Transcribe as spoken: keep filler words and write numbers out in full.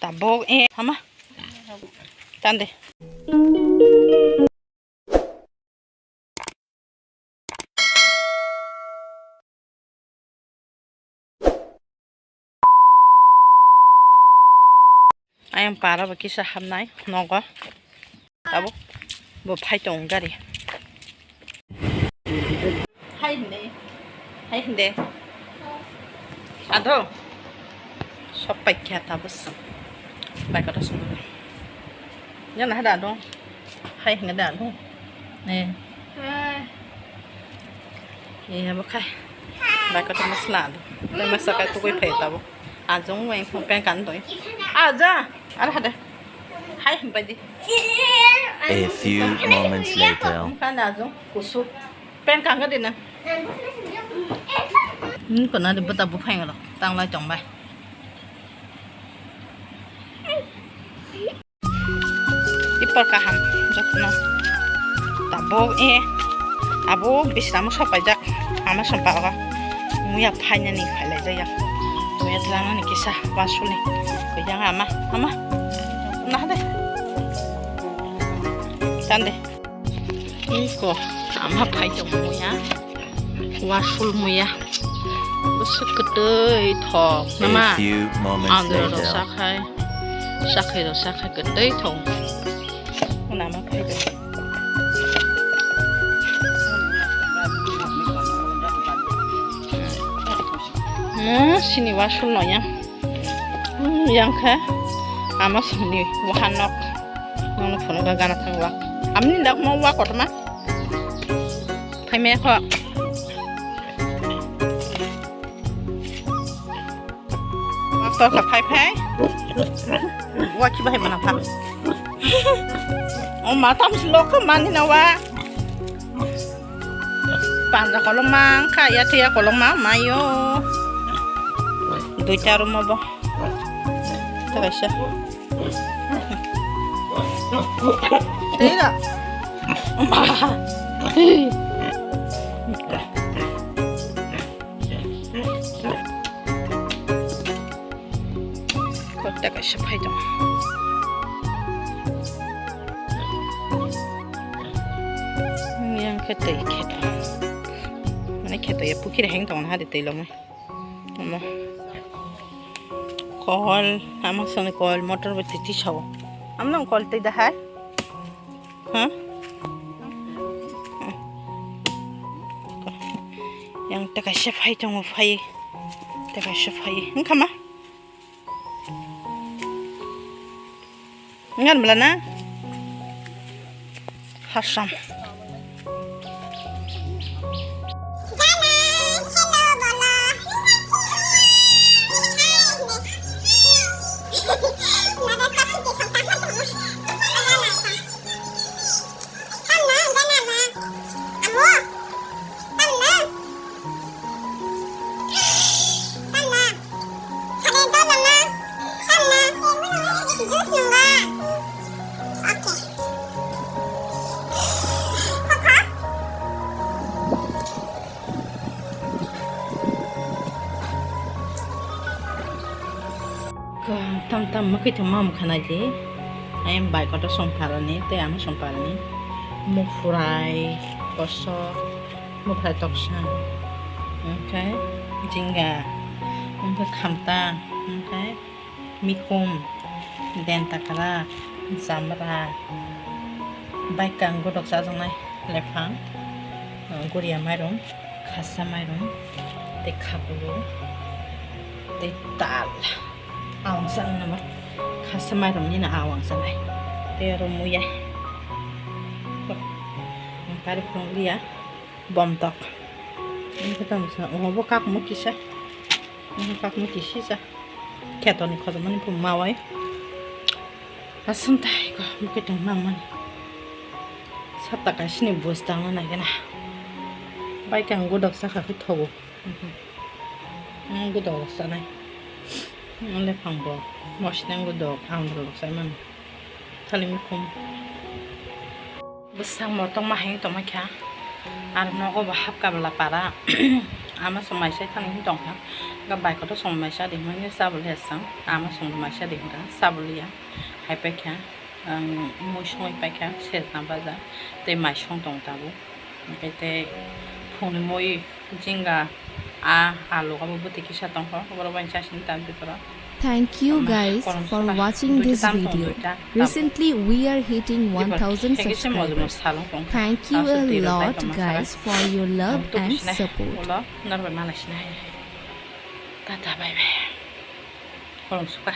Tabuk, eh, hama. Tande. Ayang para bo kisa hamnai nogo. Tabuk bo phai tong gari. Hai hinde. Hai hinde. Ado. Sok pai kya tabuk song. Bai kata song. Yana hada ado. Hai hinde ado. Eh. Eh, abo khai. Bai kata masla ado. Bai masa kai tukui phai tabuk. Ajung weng peng kan doi. Aja. Ar hade. Hai himpai di. A few moments later. Kan ajung kusuk. Peng kang gadi na. Hmm, kona de bata buphai ngalo. Tang lai tong bai. Ipor kaham jotno. Tabuk, eh, abo bisramo sopaijak. Ama sompago. Muya phainani phailaijak. Muya tlangnani kisa wasuli. Kujang ama, ama. Nah de. Tande. Iko ama phai tong muya. Wasul muya. Bwswk kwtwi thok nama. A few moments later. Andro rok sakhai, sakhai rok sakhai kwtwi thok. Nama phai tong. Mo sini wasul no yang. Hmm, yang khe ama songni wahan nok. Nono phunukha gana thangwa. Amni dak mo wa kotorma. Phaimaya kho. Wa kotor kha phai phai. Wa khi bahai mana pha. O ma tam si lok mani na wa. Panja kolokma wngkha, ya thwiya kolokma maio. Duita room o bo. Kaisa. Tira. Kotta kaisa phai tong. Yang khe twi kheto. Mane kheto ya pukhiri heng tong na hari twi lomwi. Omo. Kol, ama sani kol, motor bo titi sao. Amno kol twi da hai? Ha? Yang takaisa phai tongo phai. Takaisa phai. Wngkha ma? Ngan bela na? Hasam. Tam tam mwkhwtwma mwkha naidi. Ayang bike auto songpharani tei ama songpharani muphrai kosok, muphrai toksa, hwnkhe jinga, hwnkhe khamta, hwnkhe mikhum, denta kwrak, jamra, baikang godok chajaknai lephang, guriya mairum, khasa mairum, tei khakulu, tei tal. Awang sa ang nama khasa mairum nini awang sanai. Tei aro muya. Kari phung liya. Bomtok. Ini kita bisa. Oh, bo kak mu kisa. Ini kak mu kisi sa. Kheto ni khoto mani pun mawai. Asung tai ko mu kitung nang mani. Sata kaisi ni bus tang na nai gana. Bai kang godok saka khe thogo. Ang godok sanai. Ang lephang bo mosnang godok ang godok sai mano. Thali mikhum. Bwsang motong ma heng tongma kha. Ar nogo bo hapka bwla para. Ama se mai sai thani hwn tong kha. Ga bai kotor song mai cha di hwnwi chabul ya sang. Ama song mai cha di hwnka chabul ya. Hai paikha, ang mui songwi paikha, sejna baja. Tei mai song tong tabuk. Hingke tei phungni mui, jinga, a, alu abo bwtwi kisa tongkho. Borok bai chasini tam biporo. Thank you guys for watching this video. Recently, we are hitting one thousand subscribers. Thank you a lot, guys, for your love and support. Ulo norbai malai sina hai hai. Tata bye bye. Kolom suka.